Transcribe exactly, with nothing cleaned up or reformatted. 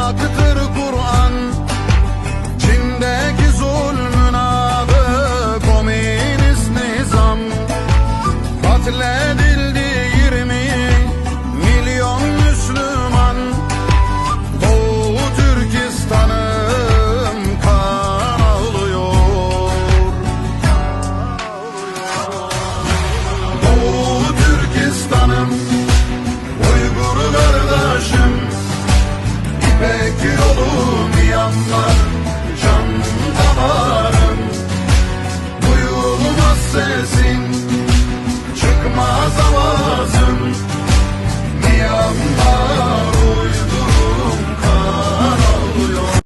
Akıtır Kur'an Çindeki zulmün adı komünist nizam. Katledildi yirmi milyon Müslüman. Doğu Türkistan'ım kan ağlıyor. Doğu Türkistan'ım, Uygur kardeşim, İpek yolu Myanmar, can damarım. Duyulmaz sesin